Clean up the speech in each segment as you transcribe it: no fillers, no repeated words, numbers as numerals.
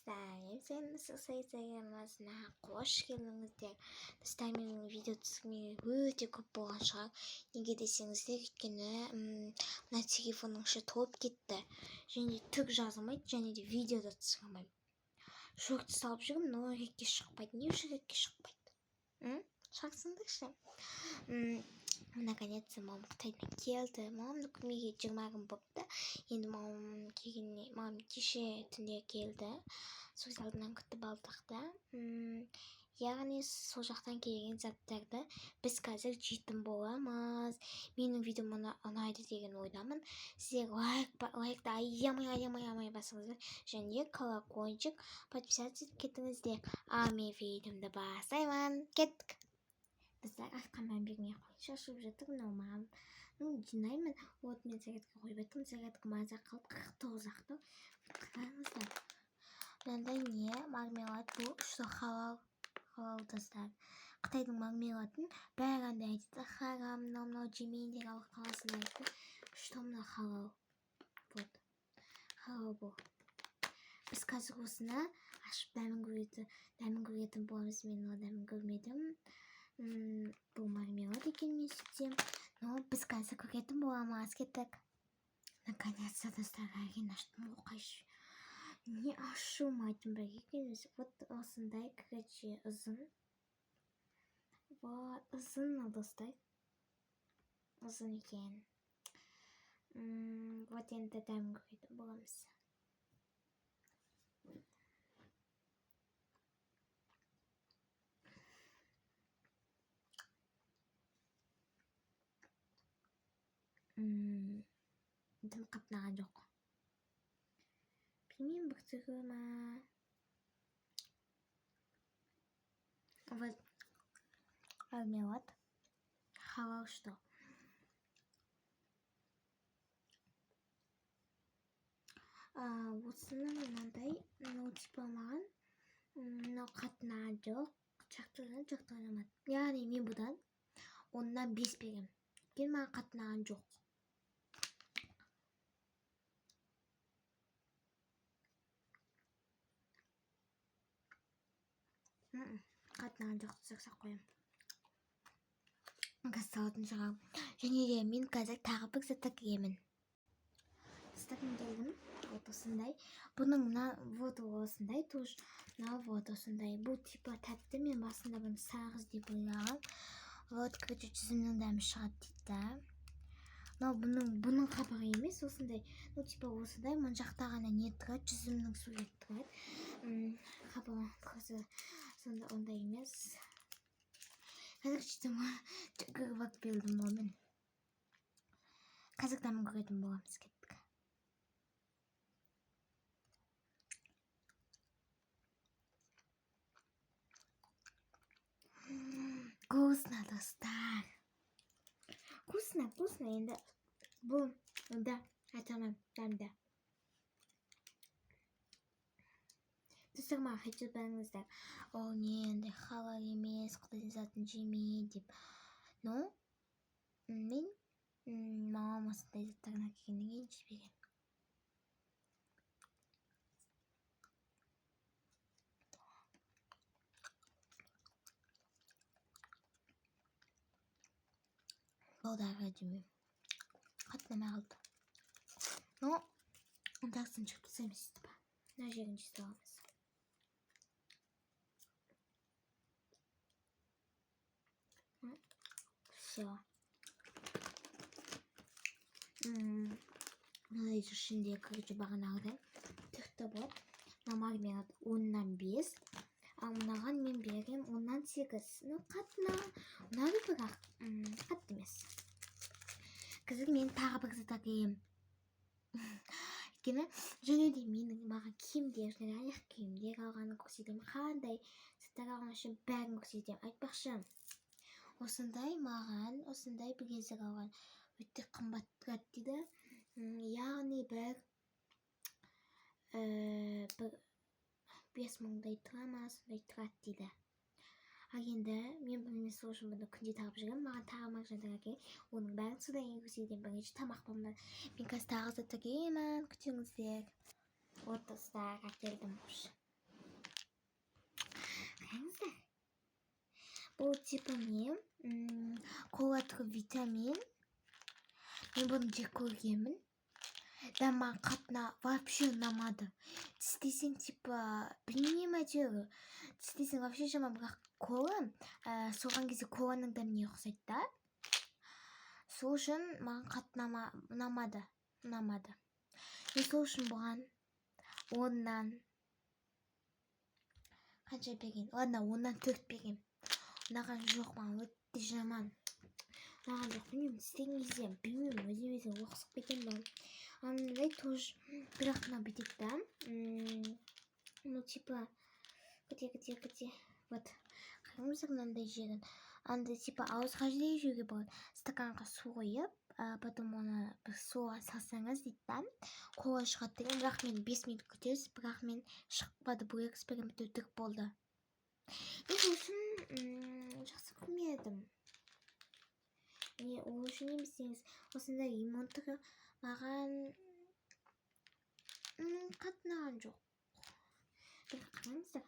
Сәлем, сәлем, қош келдіңіздер. Достар, менің видео түсірмегелі өте көп болған шығар. Неге десеңіздер, өйткені мына телефонның іші толып кетті. Және де түк жазылмайды, және де видео да түсіре алмаймын. Шорты салып жүрмін, но ретке шықпайды. Не үшін ретке шықпайды? Шақсыңдаршы. Наконец-то мамам Қытайдан келді. Мамамның көрмегелі 20 күн болыпты. Енді мамам келгеніне, мамам кеше түнде келді. Сол кезде алдынан күтіп алдық та. Яғни сол жақтан келген заттарды біз қазір жейтін боламыз. Менің видеом ұнайды деген ойдамын. Сіздер лайкты аямай, аямай, аямай басыңыздар. Және колокольчик, подписаться етіп кетіңіздер. Ал мен видеомды бастаймын. Кеттік. Достар, артқа мән бермей ақ қояйын. Шашылып жатыр мынау маған. Жинаймын. Вот мен зарядка қойып жаттым. Зарядка маза қалды. 49 ақ та. Қараңыздар. Мынандай не? Мармелад. Бұл что, халал? Халал, достар. Қытайдың мармеладын бәрі андай айтады. Харам, мынау, мынау жемеңдер, алып қаласың айтты. Что мынау халал? Вот. Халал бұл. Біз қазір осыны ашып дәмін көретін боламыз. Мен ол дәмін көрмедім. Бұл мармелад екен, мен сөйтсем. Но біз қазір көретін боламыз. Кеттік. Наконец-то, достар, әрең аштым ғой, қайшы. Не ашылмайтын бір екен өзі. Вот осындай, короче, ұзын. Вот, ұзын, достар. Ұзын екен. Вот енді дәмін көретін боламыз. Дым қатынаған жоқ. Білмеймін, бір түрі ма. Вот мармелад. Халал что? Осыны мынандай, ну, типа маған, мынау қатынаған жоқ. Жақтырған, жақтырған. Яғни мен бұдан 10-нан 5 беремін. Өйткені маған қатынаған жоқ. Қатынаған жоқ десек сақ қоямын. Қазір салатын шығармын. Және де мен қазір тағы бір зат әкелемін. Достар, мен келдім. Вот осындай. Бұның мына вот осындай тоже. Мына вот осындай. Бұл типа тәтті. Мен басында бұны сағыз деп ойлағам. Вот, короче, жүзімнің дәмі шығады дейді да. Мынау бұның қабығы емес, осындай. Ну, типа осындай, мына жақта ғана не тұрады, жүзімнің суреті тұрады. Қабығы қазір сонда ондай емес. Қазір жүзімі жүгіріп алып бердім ғой мен. Қазір дәмін көретін боламыз, кеттік. Вкусно, достар. Вкусно, вкусно. Енді бұл да айта алмаймын дәмді. Достар, маған хейт жазбаңыздар. Ол не, енді халал емес, құдайдың затын жеме деп. Но мен мамам осындай заттарын әкелгеннен кейін жіберемін. Ол да ары жемеймін. Қатынамай қалды. Но ондағысын шығып тастаймыз сөйтіп. Мына жерін жей аламыз. Всё. Мынадай ішінде, короче, бағанағыдай түкті болады. Мына мармелад 10-нан 5. Ал мынаған мен беремін 10-нан 8. Ну, қатты ұнады, бірақ қатты емес. Қазір мен тағы бір зат әкелемін. Өйткені және де менің маған киімдер, және аяқ киімдер алғанын көрсетемін. Қандай заттар алған үшін бәрін көрсетемін. Айтпақшы, осындай маған, осындай білезік алған өте қымбат тұрады дейді. Яғни бір 5 мыңдай тұра ма, сондай тұрады дейді. Ал енді мен бұны сол үшін бұны күнде тағып жүремін. Маған тағы маржандар әкелген. Оның бәрін содан кейін көрсетемін. Бірінші тамақ болмады. Мен қазір тағы зат әкелемін. Күтіңіздер. Вот, достар, әкелдім уже. Қараңыздар, бұл типа не, кола түрі, витамин. Мен бұны жек көргенмін да, маған қатты вообще ұнамады. Тістесең, типа, білмеймін, әйтеуір тістесең, вообще жаман. Бірақ кола соған кезде коланың дәміне ұқсайды да, сол үшін маған қатты ұнамады, ұнамады. Мен сол үшін бұған 10-нан қанша берейін? Ладно, 10-нан 4 беремін. Ұнаған жоқ маған, өте жаман ұнаған жоқ. Білмеймін, тістеген кезде, білмеймін, өзіме өзім лоқсып кетемін ба. Ал мынандай тоже, бірақ мынау бүйтеді да, ну типа, где, где, где? Вот, қараңыздар, мынандай жерін, андай типа ауызға жей жеуге болады. Стаканға су құйып, потом оны бір суға салсаңыз дейді да, кола шығады деген. Бірақ мен 5 минут күтесіз, бірақ мен шықпады. Бұл эксперимент өтірік болды. Мен сол үшін жақсы көрмедім. Не, ол үшін емес деңіз, осындай лимон түрі маған қатты ұнаған жоқ. Бірақ қараңыздар,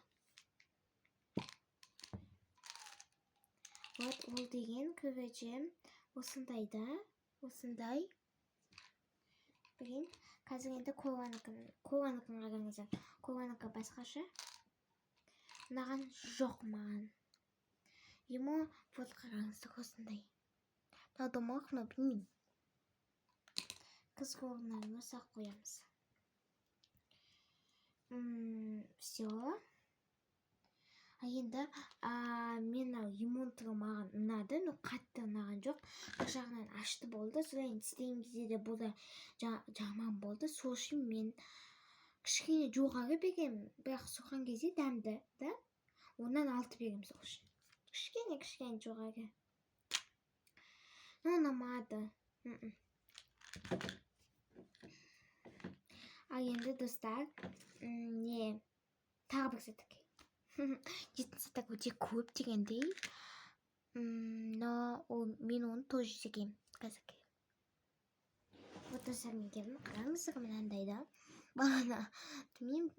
вот ол деген, короче, осындай да, осындай. Блин, қазір енді коланікін, коланікін қараңыздар. Коланікі басқаша, ұнаған жоқ маған лимон. Вот, қараңыздар, осындай. Мынау домалақ, мынау білмеймін. Қазір орындарына салып қоямыз. Все. А енді мен мынау лимон түрі маған ұнады, но қатты ұнаған жоқ. Бір жағынан ашты болды, содан кейін тістеген кезде де бұл да жаман болды. Сол үшін мен кішкене жоғары беремін, бірақ соған кезде дәмді да, 10-нан 6 беремін. Сол үшін кішкене, кішкене жоғары, но ұнамады. Ал енді, достар, не, тағы бір зат. Жейтін заттар өте көп дегендей, но ол мен оны тоже жегенмін қазір. Вот, достар, мен келдім. Қараңыздар, мынандай да. Бағана, білмеймін,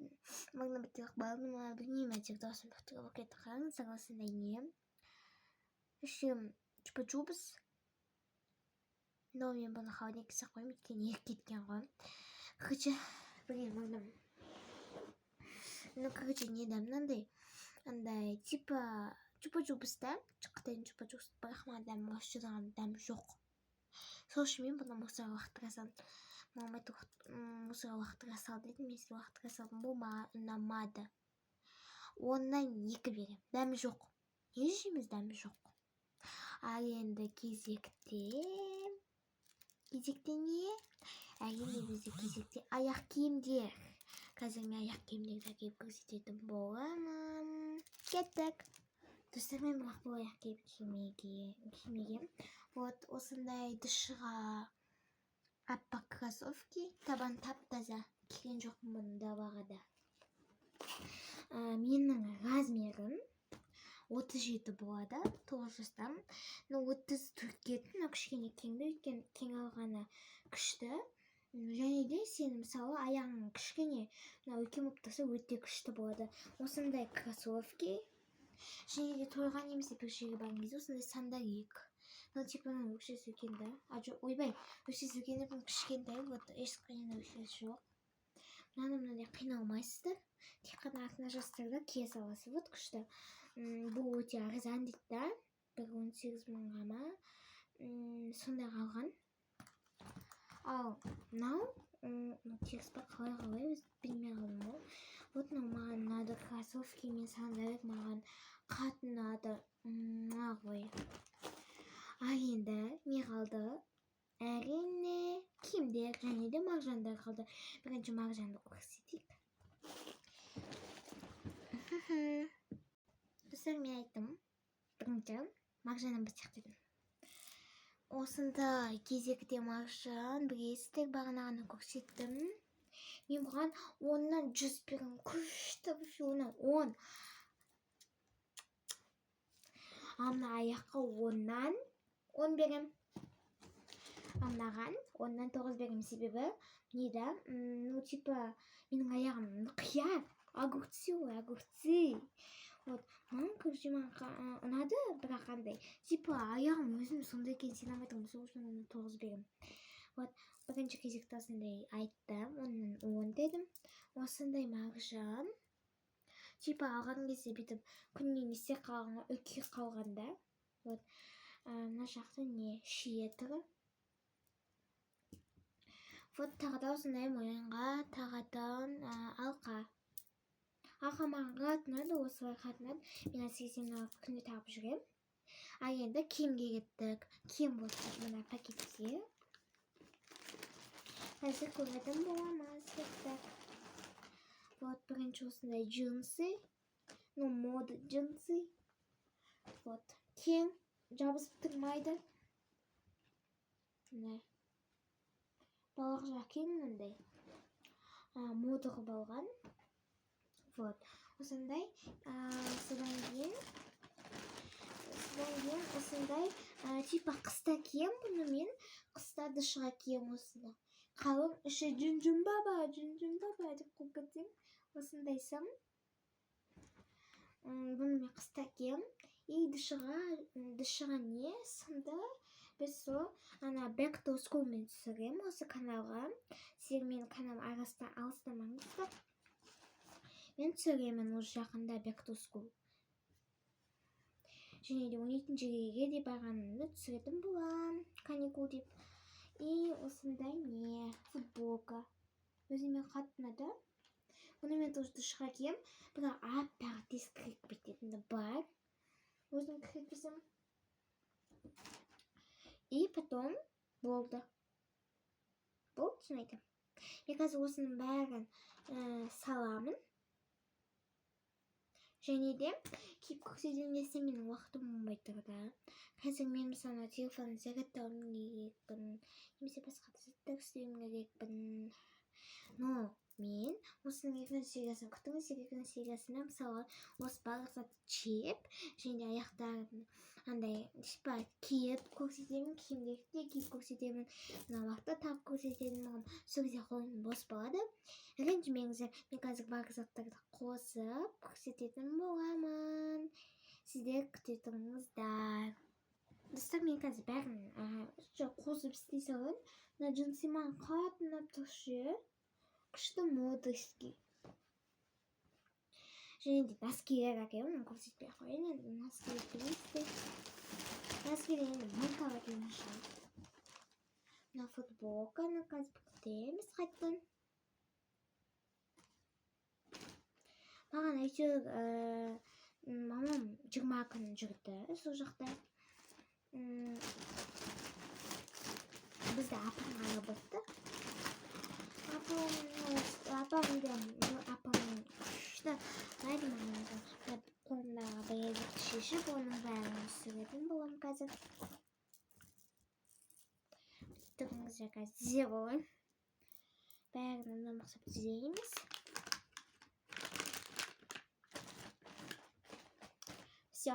мұрным бітіп қалды ма, білмеймін, әйтеуір даусым біртүрлі болып кетті. Қараңыздар, осындай не, еще чупа чупс, но мен бұны холодильникке салып қоямын, өйткені еріп кеткен ғой. Короче, блин, мұрным. Ну, короче, не да, мынандай андай типа чупа чупс та, қытайдың чупа чупс, бірақ маған дәмі, вообще дәмі жоқ. Сол үшін мен бұны мусорға лақтыра салдым. Мамам айтты, мусорға лақтыра сал деді, мен сөйтіп лақтыра салдым. Бұл маған ұнамады, 10-нан 2 беремін. Дәмі жоқ, не жейміз, дәмі жоқ. Ал енді кезекте не? Әрине, бізде кезекте аяқ киімдер. Қазір мен аяқ киімдерді әкеліп көрсететін боламын. Кеттік, достар. Мен бірақ бұл аяқ киім кимегенмін. Вот осындай дышыға аппақ кроссовки, табан тап таза, киген жоқпын бұны далаға да. Менің размерім 37 болады, 9 жастамын, но 34 кеттім. Мынау кішкене кеңді, өйткені кең алғаны күшті. Және де сен, мысалы, аяғың кішкене мынау үлкен болып тұрса, өте күшті болады осындай кроссовки. Және де тойға немесе бір жерге барған кезде осындай сандалик. Ну типа мынаның өкшесі үлкен да, а жоқ, ойбай, өкшесі үлкен деп, кішкентай. Вот, ешқайда өкшесі жоқ. Мынаны мынандай қиналмайсыздар, тек қана артына жастырып да кие саласыз. Вот, күшті. Бұл өте арзан дейді да, бір 18 мыңға ма, сондайға алған. Ал мынау теріс па, қалай, қалай, өзі білмей қалдым ғой. Вот, мынау маған ұнады. Кроссовки мен сандалик маған қатты ұнады ғой. Ал енді не қалды? Әрине, киімдер және де маржандар қалды. Бірінші маржанды көрсетейік. Достар, мен айттым, бірінші маржаннан бастайық дедім. Осындай кезекте маржан, білесіздер, бағана ғана көрсеттім. Мен бұған 10-нан 100 беремін. Күшті вообще, 10-нан 10. Ал мына аяққа 10-нан 10 беремін, ал мынаған 10-нан 9 беремін. Себебі не да, ну типа менің аяғым қияр, огурцы ғой, огурцы. Вот, маған, короче, маған ұнады, бірақ андай, типа, аяғым өзім сондай екенін сене алмай тұрмын, сол үшін оны 9 беремін. Вот, бірінші кезекте осындай айттым, оннан 10 дедім. Осындай маржан. Типа, алған кезде бүйтіп күннен не істеп қалған, үкі қалғанда. Вот, мына жақта не, шие түрі. Вот, тағы да осындай мойынға тағатын алқа. Алқа маған қатты ұнады, осылай қатты ұнады. Мен әсіресе мына күнде тағып жүремін. А енді киімге кеттік. Киім болса мына пакетте. Қазір көретін боламыз. Кеттік. Вот, бірінші осындай джинсы. Ну, мода джинсы. Вот, кең, жабысып тұрмайды. Міне. Балақ жақ кең мынандай. Мода қылып алған. Вот, осындай, содан кейін осындай, типа қыста кием бұны мен, қыста дышыға кием осыны. Қалың іші жүн-жүн баба, жүн-жүн баба деп қойып кетсең, осындай сым. Бұны мен қыста кием. И дышыға не сымды біз сол ана Back to School мен түсіремін осы каналға. Сіздер менің каналым арасында алыстамаңыздар. Мен түсіремін уже жақында Back to School. Және де он екінші жерге де барғанымды түсіретін боламын, каникул деп. И осындай не, футболка. Өзіме қатты ұнады. Бұны мен тоже душқа киемін, бірақ аппақ тез кіріп кететіні бар. Өзім кіргіземін. И потом болды. Болды, шын айтамын. Мен қазір осының бәрін саламын. Және де киіп көрсетейін десем, менің уақытым болмай тұр да. Қазір мен мысалы телефонды зарядтауым керекпін, немесе басқа да заттар істеуім керекпін. Но мен осының екінші сериясын күтіңіздер. Екінші сериясында мысалы осы барлық затты жеп, және де аяқтарын андай типа киіп көрсетемін, киімдерді де киіп көрсетемін, мыналарды тағып көрсетемін. Маған сол кезде қолым бос болады. Ренжімеңіздер, мен қазір барлық заттарды қосып көрсететін боламын. Сіздер күте тұрыңыздар. Достар, мен қазір бәрін қосып істей салайын. Мына джинсы маған қатты ұнап тұр ше. Күшті модерский. Және де носкилер әкелемін, оны көрсетпей ақ қояйын енді. Носки білесіздер. Носкиді енді мың тауып әкелген шығар. Мына футболканы қазір күтеміз қайтадан. Маған әйтеуір мамам 20 күн жүрді сол жақта. Бізді апам ғана бақты. Апам да, апам күшті ұнайды маған. Мен қолымдағы білезікті шешіп, оның бәрін түсіретін боламын қазір. Тұрыңыздар, қазір тізе қояйын. Бәрін мына ұқсап тіземіз. Всё,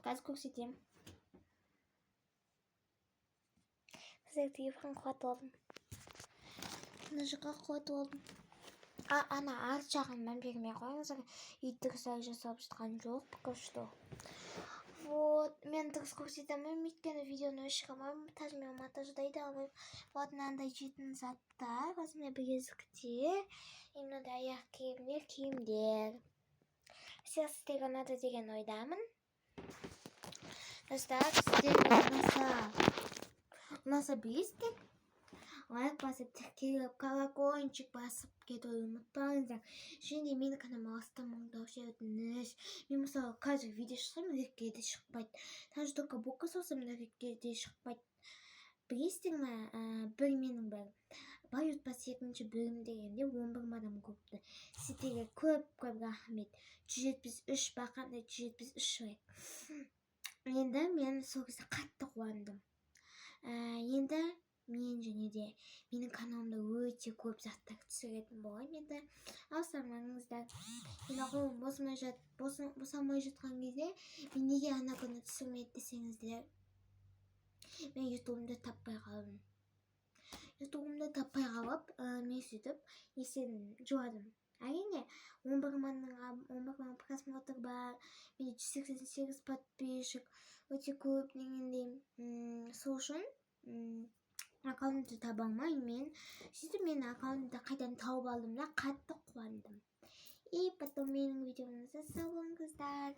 қазір көрсетемін. Қазір телефон қуатып алдым. Мына жаққа қуатып алдым. Ана арт жағын мән бермей қойыңыздар. Үй дұрыс әлі жасалып жатқан жоқ пока что. Вот, мен дұрыс көрсете алмаймын, өйткені видеоны өшіре алмаймын, монтажмен монтаждай да алмаймын. Вот, мынандай жейтін заттар, осындай білезіктер, и мынандай аяқ киімдер, киімдер. Все, сіздерге ұнады деген ойдамын. Достар, сіздерге ұнаса білесіздер. Лайк басып, тіркеліп, колокольчик басып кетуді ұмытпаңыздар. Және де менің каналыма алыстамаңдар, өтініш. Мен мысалы қазір видео шықсам, ретке де шықпайды. Даже только бока салсам да ретке де шықпайды. Білесіздер ме, бір менің бір бай отбасы екінші бөлім дегенде 11 мың адам көріпті. Сіздерге көп-көп рахмет. 173 бақандай 173 лайк. Енді мен сол кезде қатты қуандым. Енді мен және де менің каналымда өте көп заттар түсіретін боламын енді. Алыстамаңыздар. Мен қолым босамай жатқан кезде мен неге ана күні түсірмеді десеңіздер, мен ютубымды таппай қалдым. Ютубымды таппай қалып, мен сөйтіп не істедім, жыладым. Әрине, 11 мыңның, 11 мың просмотр бар менде, 188 подписчик, өте көп дегендей. Сол үшін аккаунтты таба алмай, мен сөйтіп мен аккаунтты қайтадан тауып алдым да, қатты қуандым. И потом менің видеомды сау болыңыздар.